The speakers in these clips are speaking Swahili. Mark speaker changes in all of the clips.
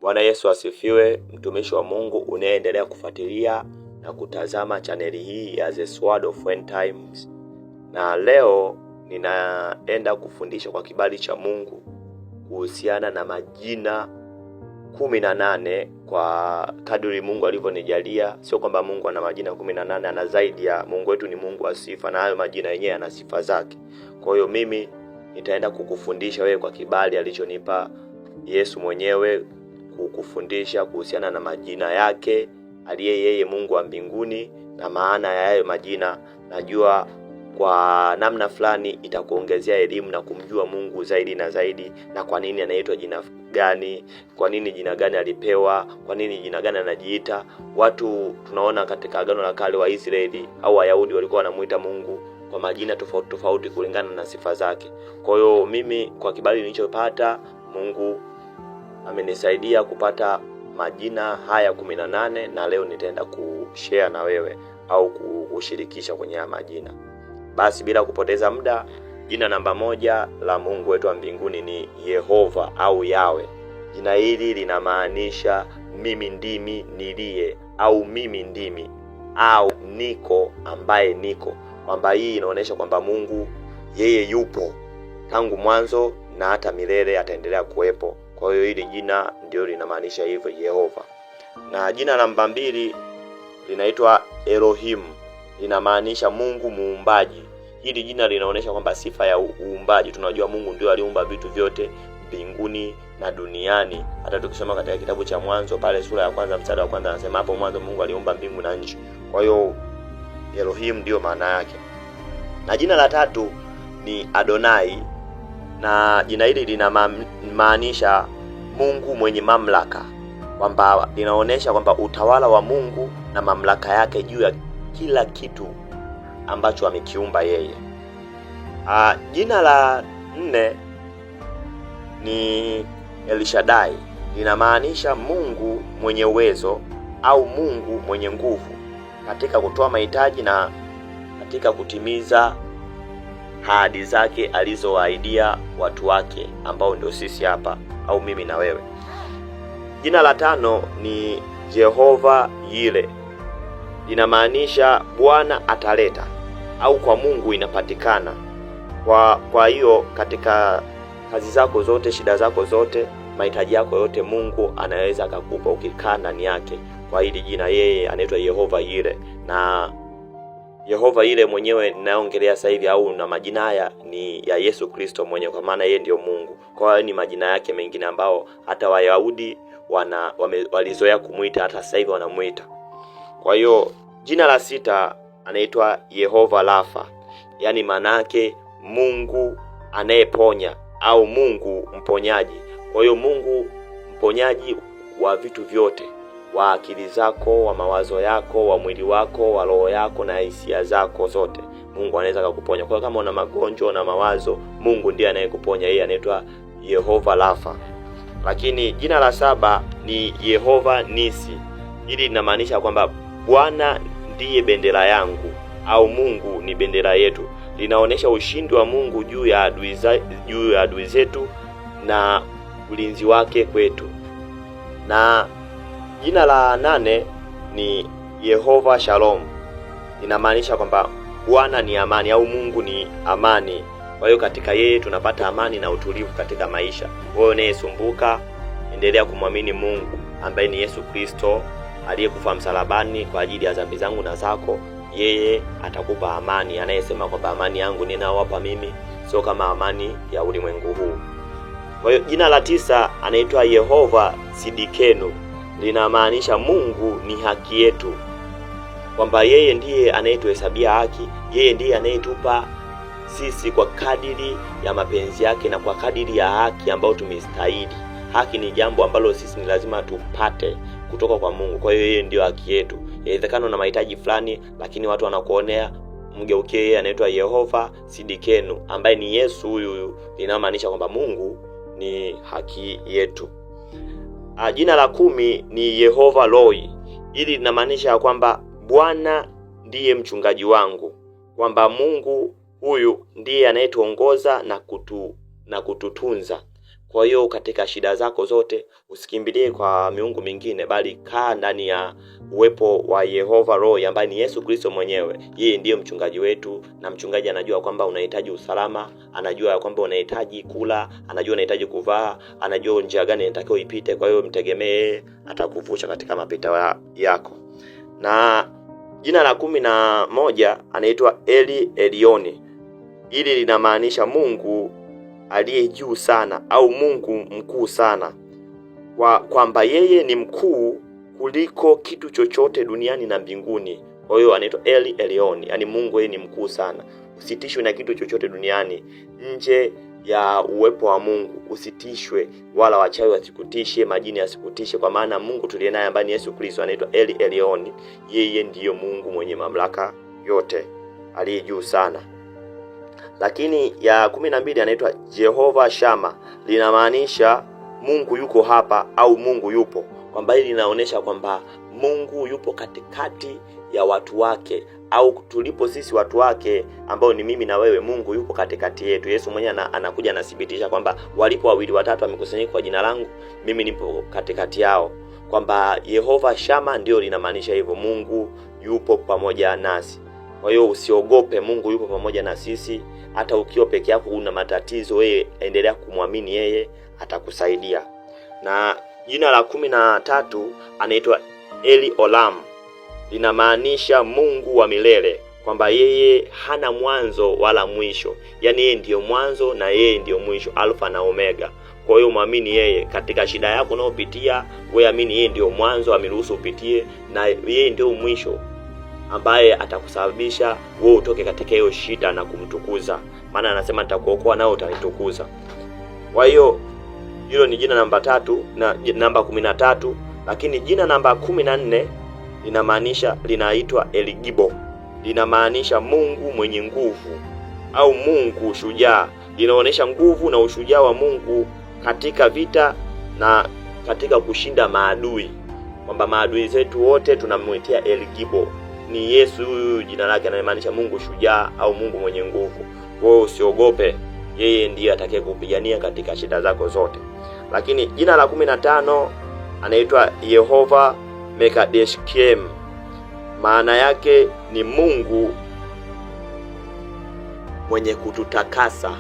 Speaker 1: Bwana Yesu asifiwe, mtumishi wa Mungu unayeendelea kufuatilia na kutazama chaneli hii ya The Sword of End Times. Na leo ninaenda kufundisha kwa kibali cha Mungu kuhusiana na majina 18 kwa kadri Mungu alivyonijalia. Sio kwamba Mungu ana majina 18, ana zaidi ya. Mungu wetu ni Mungu wa sifa, na hayo majina yenyewe yana sifa zake. Kwa hiyo mimi nitaenda kukufundisha wewe kwa kibali alichonipa Yesu mwenyewe kukufundisha kuhusiana na majina yake aliye yeye Mungu wa mbinguni na maana ya hayo majina. Najua kwa namna fulani itakuongezea elimu na kumjua Mungu zaidi na zaidi, na kwa nini anaitwa jina gani, kwa nini jina gani alipewa, kwa nini jina gani anajiita. Watu tunaona katika Agano la Kale wa Israeli au Wayahudi walikuwa wanamuita Mungu kwa majina tofauti tofauti kulingana na sifa zake. Kwa hiyo mimi kwa kibali nilichopata, Mungu amenisaidia kupata majina haya 18 na leo nitaenda kushare na wewe au kushirikisha kwenye haya majina. Basi bila kupoteza muda, jina namba 1 la Mungu wetu wa mbinguni ni Yehova au Yawe. Jina hili linamaanisha mimi ndimi niliye, au mimi ndimi, au niko ambaye niko. Kwamba hii inaonyesha kwamba Mungu yeye yupo tangu mwanzo na hata milele ataendelea kuwepo. Kwa hiyo hili jina ndio linamaanisha hivyo, Yehova. Na jina namba 2 linaitwa Elohim, linamaanisha Mungu muumbaji. Hili jina linaonyesha kwamba sifa ya uumbaji. Tunajua Mungu ndio aliumba vitu vyote mbinguni na duniani. Hata tukisoma katika kitabu cha Mwanzo pale sura ya kwanza mstari wa kwanza anasema hapo mwanzo Mungu aliumba mbingu na nchi. Kwa hiyo Elohim ndio maana yake. Na jina la 3 ni Adonai, na jina hili linamaanisha Mungu mwenye mamlaka, kwamba linaonyesha kwamba utawala wa Mungu na mamlaka yake juu ya kila kitu ambacho amekiumba yeye. Jina la 4 ni Elishadai, linamaanisha Mungu mwenye uwezo au Mungu mwenye nguvu katika kutoa mahitaji na katika kutimiza ahadi zake alizowaahidia watu wake ambao ndio sisi hapa au mimi na wewe. Jina la 5 ni Jehova Yire, linamaanisha Bwana ataleta au kwa Mungu inapatikana. Kwa hiyo katika kazi zako zote, shida zako zote, mahitaji yako yote, Mungu anaweza akakupa ukikaa ndani yake. Kwa hili jina yeye anaitwa Yehova Yire, na Yehova Yire mwenyewe ninaongelea sasa hivi au na majina haya ni ya Yesu Kristo mwenyewe, kwa maana yeye ndio Mungu. Kwa hiyo ni majina yake mengine ambao hata Wayahudi walizoea kumuita, hata sasa hivi wanamuita. Kwa hiyo jina la 6 anaitwa Yehova Rafa, yani maana yake Mungu anayeponya au Mungu mponyaji. Kwa hiyo Mungu mponyaji wa vitu vyote, wa akili zako, wa mawazo yako, wa mwili wako, wa roho yako na hisia zako zote, Mungu anaweza kukuponya. Kwa hiyo kama una magonjwa na mawazo, Mungu ndiye anayekuponya. Yeye anaitwa Yehova Rafa. Lakini jina la 7 ni Yehova Nisi. Hili linamaanisha kwamba Bwana ndiye bendera yangu au Mungu ni bendera yetu. Linaonesha ushindi wa Mungu juu ya adui zetu na ulinzi wake kwetu. Na jina la 8 ni Yehova Shalom. Linamaanisha kwamba Bwana ni amani au Mungu ni amani. Kwa hiyo katika yeye tunapata amani na utulivu katika maisha. Wewe unayesumbuka, endelea kumwamini Mungu ambaye ni Yesu Kristo aliyekufa msalabani kwa ajili ya dhambi zangu na zako. Yeye atakupa amani, anayesema kwamba amani yangu ninawapa mimi sio kama amani ya ulimwengu huu. Kwa hiyo jina la 9 anaitwa Yehova Sidikenu, linamaanisha Mungu ni haki yetu, kwamba yeye ndiye anayetuhesabia haki, yeye ndiye anayetupa sisi kwa kadiri ya mapenzi yake na kwa kadiri ya haki ambayo tumestahili. Haki ni jambo ambalo sisi ni lazima tupate kutoka kwa Mungu. Kwa hiyo yeye ndiyo haki yetu. Inawezekana una mahitaji fulani lakini watu wanakuonea, mgeukie yeye anaitwa Yehova Sidikenu ambaye ni Yesu huyu huyu, linamaanisha kwamba Mungu ni haki yetu. Jina la 10 ni Yehova Loi. Hili linamaanisha kwamba Bwana ndiye mchungaji wangu, kwamba Mungu huyu ndiye anayetuongoza na kututunza. Kwa hiyo katika shida zako zote usikimbilie kwa miungu mingine, bali kaa ndani ya uwepo wa Yehova Roho ambaye ni Yesu Kristo mwenyewe. Yeye ndiye mchungaji wetu, na mchungaji anajua kwamba unahitaji usalama, anajua kwamba unahitaji kula, anajua unahitaji kuvaa, anajua njia gani inatakiwa ipite. Kwa hiyo mtegemee yeye, atakuvusha katika mapito yako. Na jina la 11 anaitwa Eli Elioni. Hili linamaanisha Mungu aliye juu sana au Mungu mkuu sana, kwamba yeye ni mkuu kuliko kitu chochote duniani na mbinguni. Kwa hiyo anaitwa Eli Elioni, yaani Mungu yeye ni mkuu sana. Usitishwe na kitu chochote duniani nje ya uwepo wa Mungu. Usitishwe, wala wachawi wasikutishe, majini asikutishe, kwa maana Mungu tuliye naye ambaye ni Yesu Kristo anaitwa Eli Elioni. Yeye ndiyo Mungu mwenye mamlaka yote aliye juu sana. Lakini ya 12 anaitwa Jehova Shama, linamaanisha Mungu yuko hapa au Mungu yupo, kwamba hili linaonyesha kwamba Mungu yupo katikati ya watu wake, au tulipo sisi watu wake ambao ni mimi na wewe, Mungu yupo katikati yetu. Yesu mwenyewe anakuja anathibitisha kwamba walipo wawili watatu wamekusanyika kwa jina langu, mimi nipo katikati yao, kwamba Yehova Shama ndio linamaanisha hivyo, Mungu yupo pamoja nasi. Kwa hiyo usiogope, Mungu yupo pamoja na sisi. Hata ukiwa peke yako una matatizo, wewe endelea kumwamini yeye, atakusaidia. Na jina la 13 anaitwa Eli Olam, linamaanisha Mungu wa milele, kwamba yeye hana mwanzo wala mwisho, yaani yeye ndiyo mwanzo na yeye ndiyo mwisho, Alfa na Omega. Kwa hiyo mwamini yeye katika shida yako unayopitia, wewe amini yeye ndiyo mwanzo, ameruhusu upitie, na yeye ndiyo mwisho ambaye atakusababisha wewe utoke katika hiyo shida na kumtukuza, maana anasema nitakuokoa nao utanitukuza. Kwa hiyo hilo ni jina namba 3 na namba 13. Lakini jina namba 14 linamaanisha, linaitwa Eligibo, linamaanisha Mungu mwenye nguvu au Mungu shujaa. Linaonyesha nguvu na ushujaa wa Mungu katika vita na katika kushinda maadui, kwamba maadui zetu wote tunamwitia Eligibo. Ni Yesu huyu, jina lake anamaanisha Mungu shujaa au Mungu mwenye nguvu. Kwa hiyo usiogope, yeye ndiye atakaye kupigania katika shida zako zote. Lakini jina la 15 anaitwa Yehova Mekadeshkem, maana yake ni Mungu mwenye kututakasa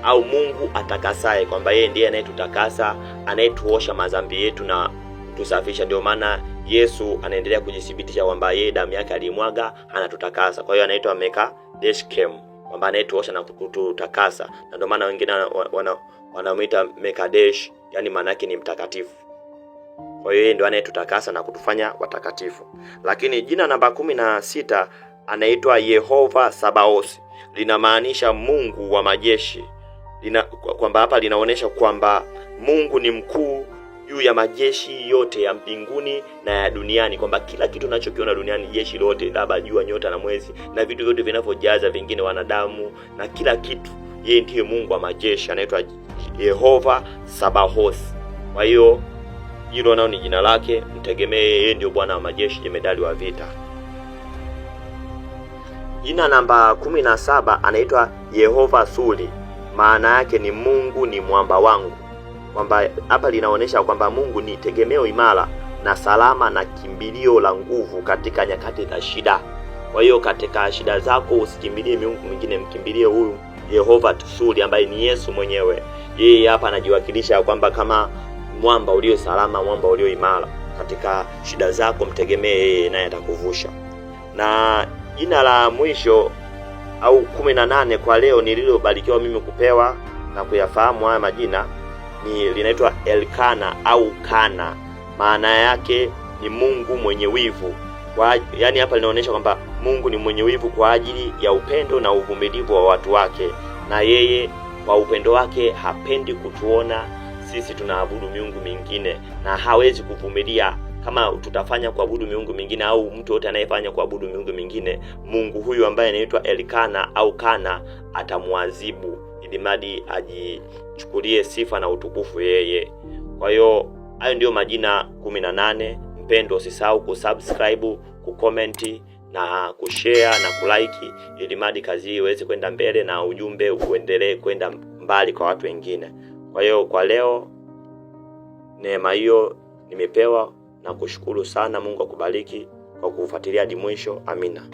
Speaker 1: au Mungu atakasaye, kwamba yeye ndiye anayetutakasa, anayetuosha madhambi yetu na kutusafisha. Ndio maana Yesu anaendelea kujithibitisha kwamba yeye damu yake alimwaga, anatutakasa. Kwa hiyo anaitwa Mekadeshkem, kwamba anayetuosha na kututakasa, na ndio maana wengine wanamuita Mekadesh, yani maana yake ni mtakatifu. Kwa hiyo yeye ndio anayetutakasa na kutufanya watakatifu. Lakini jina namba 16 anaitwa Yehova Sabaoth, linamaanisha Mungu wa majeshi. Kwamba hapa linaonyesha kwamba Mungu ni mkuu juu ya majeshi yote ya mbinguni na ya duniani, kwamba kila kitu unachokiona duniani, jeshi lote, labda jua, nyota na mwezi na vitu vyote vinavyojaza vingine, wanadamu na kila kitu, yeye ndiye Mungu wa majeshi, anaitwa Yehova Sabaoth. Kwa hiyo hilo nao ni jina lake, mtegemee yeye, ndio Bwana wa majeshi, jemedali wa vita. Jina namba 17 anaitwa Yehova Suri, maana yake ni Mungu ni mwamba wangu, kwamba hapa linaonyesha kwamba Mungu ni tegemeo imara na salama na kimbilio la nguvu katika nyakati za shida. Kwa hiyo katika shida zako usikimbilie miungu mingine, mkimbilie huyu Yehova Suri ambaye ni Yesu mwenyewe. Yeye hapa anajiwakilisha kwamba kama mwamba ulio salama, mwamba ulio imara katika shida zako, mtegemee yeye, naye atakuvusha. Na jina la mwisho au 18 kwa leo nililobarikiwa mimi kupewa na kuyafahamu haya majina ni linaitwa Elkana au Kana, maana yake ni Mungu mwenye wivu. Yaani hapa linaonyesha kwamba Mungu ni mwenye wivu kwa ajili ya upendo na uvumilivu wa watu wake, na yeye kwa upendo wake hapendi kutuona sisi tunaabudu miungu mingine, na hawezi kuvumilia kama tutafanya kuabudu miungu mingine au mtu yote anayefanya kuabudu miungu mingine. Mungu huyu ambaye anaitwa Elkana au Kana atamwadhibu ili mradi ajichukulie sifa na utukufu yeye. Kwa hiyo hayo ndiyo majina 18. Mpendo, usisahau kusubscribe, kucomment na kushare na kulike ili mradi kazi hii iweze kwenda mbele na ujumbe uendelee kwenda mbali kwa watu wengine. Kwa hiyo kwa leo neema hiyo nimepewa na kushukuru sana. Mungu akubariki kwa kufuatilia hadi mwisho. Amina.